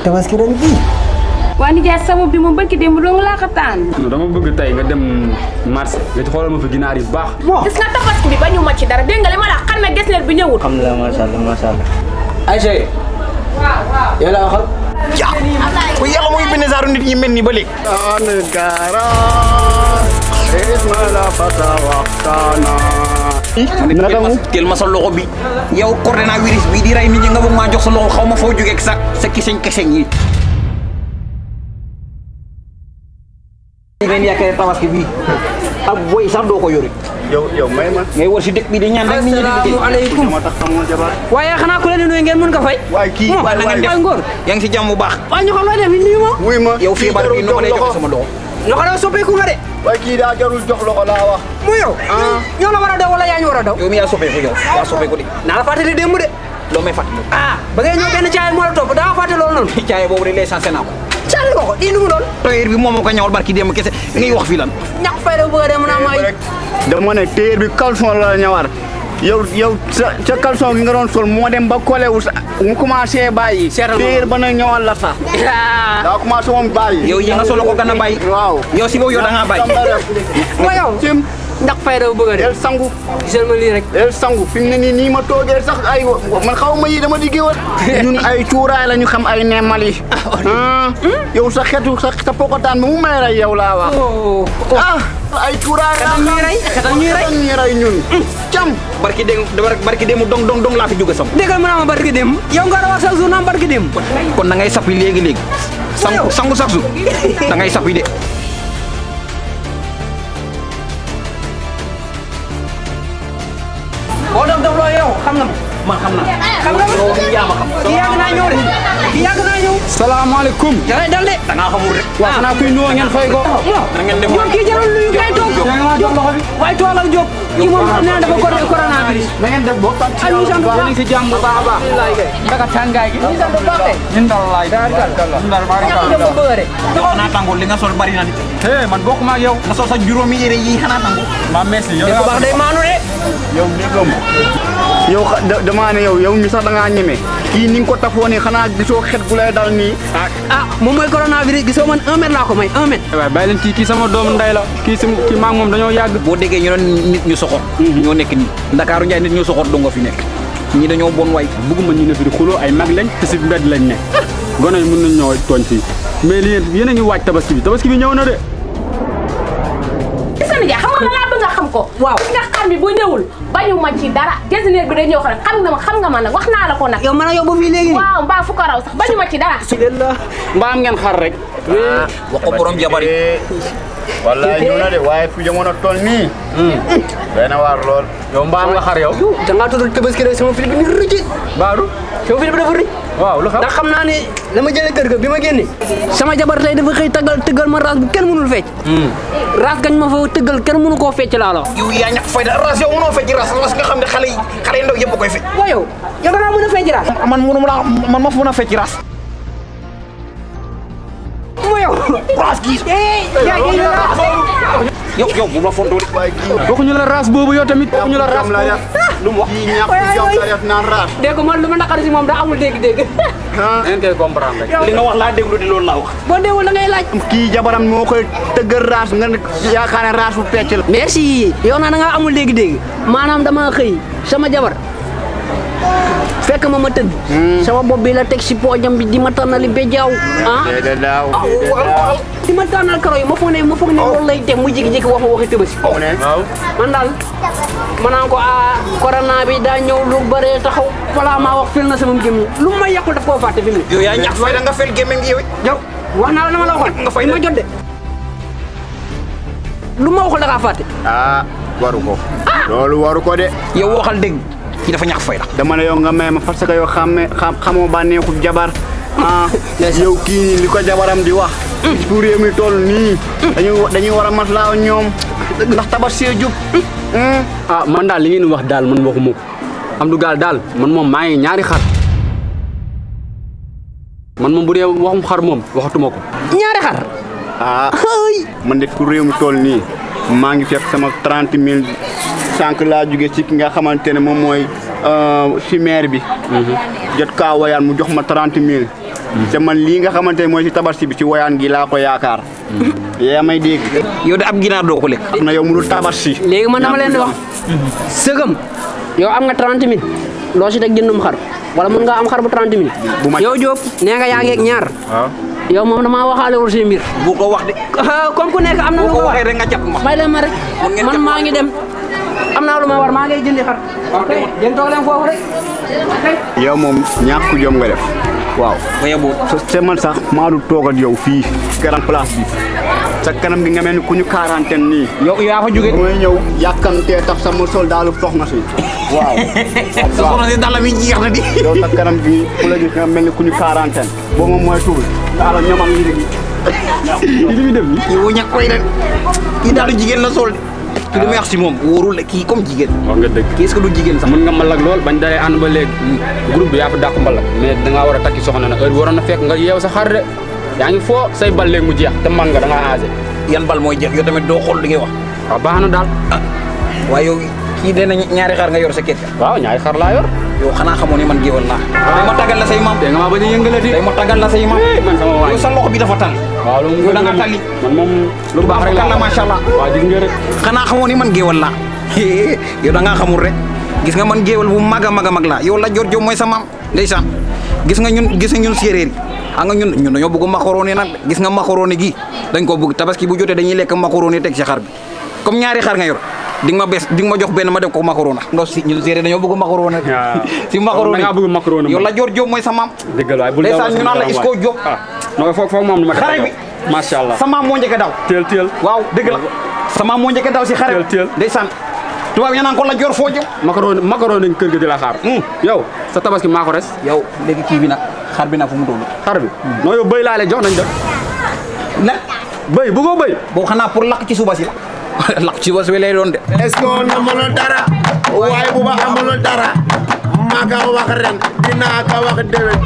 tabaski ren bi waa nijaay sama bi moom barki démb dong laa ko tànn. dama bëgg tey nga dem marché nga ci xoolal ma fa ginaar yu baax. gis nga tabaski bi bañu ma ci dara dégg nga li ma la xam ne gesneer bi ñëwul. alhamdulilah macha allah. Aïcha. waaw. yow laa waxal. jaa ko yàlla muy benn saaru nit ñi mel ni ba léegi. teel ma sa loxo bi yow coronavirus bi di rey nit ñi nga bëgg maa jox sa loxo xaw ma foo jógee ak sa kiseñ yi. leen yaakaar tabaski bi ak boy sax doo ko yori. yow may ma. ngay war si dëkk bi di ñaan rek nit ñi di liggéey. asalaamaaleykum. ma tax xamoo jabar. waaye xanaa ku leen nuyu ngeen mën ko fay. waaye kii waay na ngeen def ngóor. yaa ngi si jàmm bu baax. waaye ñu xam looy def nuyu ma. wuy ma yow feebar bi nu ma lay joxe sama loxo. loxo dafa soppeeku nga de. waaye kii daa jarul jox loxo laa wax. mu yow. ñoo la war a daw wala yaa ñu war a daw. yow mi yaa soppeeku yow yaa soppeeku de. naa la fàttali démb de. loo may fàttali. ba ngay ñëw benn caay moo la topp daa fàtte loolu noonu. caay boobu de l'essentiel naa ko. caay ko lii nu mu doon. tailleur bi moom moo ko ñawal barki démb kese ngay wax fii lan. ñax fay da bëgg a dem naa may. dama ne téer bi caleçon la ñawar yow sa caleçon gi nga doon sol moo dem ba collé wu sa mu commencé bàyyi. téer ba na ñawal la sax. daa commencé moom bàyyi. yow yi nga solo ko gën a bàyyi. waaw yow si boobu yow da ngaa bàyyi. ma yow sim ndax fay da bëgg a dem. el sangu. gisal ma lii rek. el sangu fi mu ne nii ma toogee sax ay man xaw ma yi dama di géwal. ñun ay cuuraay la ñu xam ay nemali. yow sa xetu sa pokotaan bi mu may rey yow laa wax. ay cuuraay la xetal ñuy rey ñun. cam. barki démb dong laa fi jóge sam. déggal ma naa ma barki dem. yow nga war a wax chaque jour naan barki dem. kon da ngay sappi léegi. sangu chaque jour da ngay sappi de. boo dof loo yow xam nga man xam naa. xam nga yow yaa ma xam. kii yàgg naa ñëw de. kii yàgg naa ñëw. salaamaaleykum. da ngay dal de. da ngaa xamul rek. waaw xanaa kuy nuyoo ngeen fay ko. da ngeen dem yow kii jarul nuyu kay toog. waaye toogal jóg. kii moom nee na dafa coronavirus. na ngeen def boo tànn ci yàlla bu baax yéen a ngi si jàmm bu baax a baax. naka tàngaay gi. ñu sant bu baax de. ñun daal laay. ñun daal maa ngi ñax dafa bëgg de. xanaa tàngoor li nga sol bari na nit. man bokkuma ak yow. nga sol sa juróomi yére yi xanaa tàngoor. maa mees li yow bu baax day maanu de. yow déggoo ma yow damaa ne yow mi sax da ngaa ñeme kii ni nga ko tafoo nii xanaa gisoo xet gu lay dal nii. moom mooy coronavirus gisoo man 1 mètre laa ko may 1 mètre. waaye bàyyi leen kii sama doomu ndey la kii maa moom dañoo yàgg. boo déggee ñu doon nit ñu soxor. ñoo nekk nii Ndakaaru Njaay nit ñu soxor dong nga fi nekk ñi dañoo bon way. bëgguma ñu ne fi di xuloo ay mag lañ te si mbedd lañ ne gone yi mën nañ ñoo tooñ fii mais yéen a ngi waaj tabaski bi ñëw na de. xam nga laa bëgg nga xam ko. waaw nga xam bi bu ñëwul bañu ma ci dara gesneer bi day ñëw xam nga ma nag wax naa la ko nag. yow man a yow ba fii léegi. waaw mbaa fu ko raw sax bañu ma ci dara. mbaa am ngeen xar rek. wax ko borom jabar yi. wallaay ñëw na de waaye fu jamono toll nii. benn waar lool. yow mbaa am nga xar yow. da ngaa tudd tabaski rek sama film bi ni rëcc. Baaru. sama film bi dafa rëcc. waaw lu xam ndax xam naa ne la ma jëlee kër ga bi ma génne. sama jabar tey dafa xëy tëggal ma raas bu kenn mënul fecc. raas gañ ma fa tëggal kenn mënu koo fecc laa la. yow yaa ñàkk fayda ras yow mënoo fecc ras nga xam ne xale yi ndaw yëpp koy fecc. waaw yow da ngaa mën a fecc raas. man ma fu mën a fecc ras. yow ras gii. yow bu ma fontoo de. waxuñu la raas boobu yow tamit. waxuñu la raas lu mu wax kii ñàkk jom sa def naan raas. dégg ko man lu ma naqari si moom daa amul dégg-dégg. ngeen koy comprendre rek. li nga wax laa déglu di loolu laa wax. boo déggul da ngay laaj. kii jabaram moo koy tëggal raas nga yaakaar ne raas bu pecc la. merci yow naa da ngaa amul dégg-dégg maanaam dama xëy sama jabar fekk ma tëdd. sama bopp bi la teg si poojam bi di ma tànnali bejaaw di ma tànnal karo yi ma foog ne loolu lay teg mu jékki-jékki wax ma waxi tëbasi. waaw man daal ma naan ko corona bi daa ñëw lu bëree taxaw balaa maa wax fil na sama gémmiñ lu ma yàqul daf koo fàtte fi mu ne. yow yaa ñàkk fayda nga fel gémmiñ gi yow. yow wax naa la dama la waxoon nga fay ma jot de lu ma waxul da ngaa fàtte. waru ko. loolu waru ko de. yow waxal dégg ci dafa ñàkk fayda. dama ne yow nga may ma parce que yow xamoo bànneexu jabar. yow kii nii li ko jabaram di wax. pour réew mi toll nii. dañuy war a maslaa ñoom ndax tabaski jub. man daal li ngeen wax daal man waxuma ko am du gaal daal man moom maa ngi ñaari xar man moom bu dee waxum xar moom waxatuma ko. ñaari xar. man de pour réew mi toll nii maa ngi fekk sama 30 000 sànq laa jóge ci ki nga xamante ne moom mooy si maire bi. jot kaa wayaan mu jox ma 30 000 te man lii nga xamante ne mooy si tabaski bi ci woyaan gi laa ko yaakaar yaa may dégg yow de ab ginaar doo ko lekk xam na yow mënul tabaski léegi man dama leen di wax sëgëm yow am nga 30 000 loo si teg jëndum xar wala mën nga am xar bu 30 000 yow Diop nee nga yaa ngi ak ñaar yow moom damaa waxaale wul si mbir bu ko wax de comme ku nekk am na lu boo ko ko wax waxee rek nga jàpp ma may leen ma rek man maa ngi dem am naa lu ma war maa ngay jëndi xar ok yéen toog leen foofu rek yow moom ñàkk jom nga def waaw ba yeboo te man sax maa du toog ak yow fii grand place bi sa kanam gi nga mel ni ku ñu quarantaine nii yow yaa fa jóge mooy ñëw yàkkamtee tax sama soldaalu soxna si waaw sa soxna si dala mi jeex na di yow sa kanam gi ku la gis nga mel ni ku ñu quarantaine boo moom mooy tuul daala ñamal ngi dégg li muy def ni yow ñàkk koy rek kii daal jigéen la sol ki li may wax si moom wóorul la kii comme jigéen wax nga dëgg kii est-ce que du jigéen sax mën nga mbalak lool bañ dalee ànd ba léegi groupe bi yaa fa dàq mbalak mais dangaa war a takki soxna na heure waroon na fekk nga yeew sa xar de yaa ngi foo say bal léegi mu jeex te mag nga da ngaa âgé yan bal mooy jeex yow tamit doo xool li ngay wax waaw baax na daal waaye yow kii dee na ñaari xar nga yor sa kër waaw ñaari xar laa yor yow xanaa xamoo ni man géwal laa day ma tàggal la say maam dégg nga maa bañ a yëngalati day ma tàggal la say maam man sama waay yow sa loxo bi dafa tal waaw loolu yow da nga tali man moom lu baax rek la macha allah waaw gis nga rek xanaa xamoo ni man géwal laa yow da ngaa xamul rek gis nga man géwal bu mag a mag a mag laa yow la jor jom mooy sa maam ndeysaan gis nga ñun séeréer yi xam nga ñun dañoo bëgg macaroni nag gis nga macaroni gi dañ ko bëgg tabaski bu jotee dañuy lekk macaroni teg ci xar bi comme ñaari xar nga yor di nga ma jox benn ma def ko macaroni ndax si ñun séeréer dañoo bëgg macaroni si macaroni da ngaa bëgg macaroni yow la jor jom mooy sa maam dëgg la bul ndeysaan ñu naan la isko Diop non foog moom ma xare bi macha allah sa maam moo njëkk a daw teel waaw dëgg la sa maam moo njëkk a daw si xare teel ndeysaan tubaab yi naan ko la jor foo jëm macaroni nañ kër ga di la xaar yow sa tabaski maa ko res yow léegi kii bi nag xar bi nag fu mu toll xar bi non yow bëy laa lay jox nañ def na bëy bëggoo bëy boobu xanaa pour lakk ci suba si la lakk ci suba si lay doon de est-ce que amul dara waaye bu ba amul dara maa ka wax ren dinaa ka wax déwén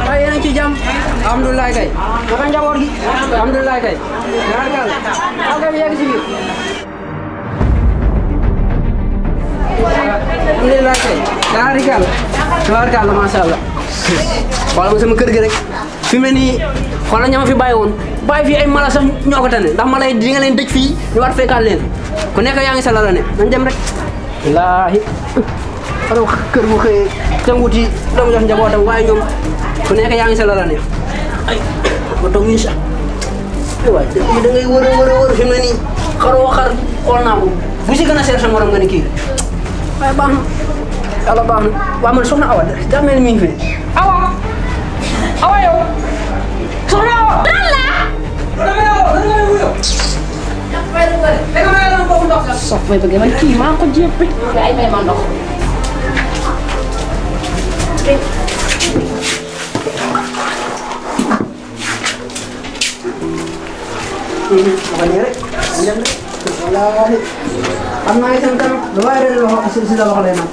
waaye yéen a ngi ci jàmm alhamdulilah kay naka njaboot gi alhamdulilah kay yàlla yegg si biir alhamdulilah kay tabaarkalla macha allah xoolal ma sama kër gi rek fi mu ne nii xoolal ña ma fi bàyyi woon bàyyi fii ay mala sax ñoo ko tane ndax mala yi di nga leen dëj fii ñu war fekkaat leen ku nekk yaa ngi sa lala ne nañ dem rek wallaahi alors kër bu xëyee tëngut yi dama jox njabootam waaye ñoom ku nekk yaa ngi sa lala ne ay ma toog ñu sax waaye da ngay wër fi mu ne nii xaroo xar xool naa ko bu si gën a seer sa morom nga ne kii waaye baax na yàlla baax na waaw man soxna Awa daa mel ni mi ngi fi Awa yow soxna Awa lan la sof bay bëgg man kii maa ko jéppi ay may ma ndox wallaahi xam naa itam tamit lu waay rek loxo si la loxo lay naan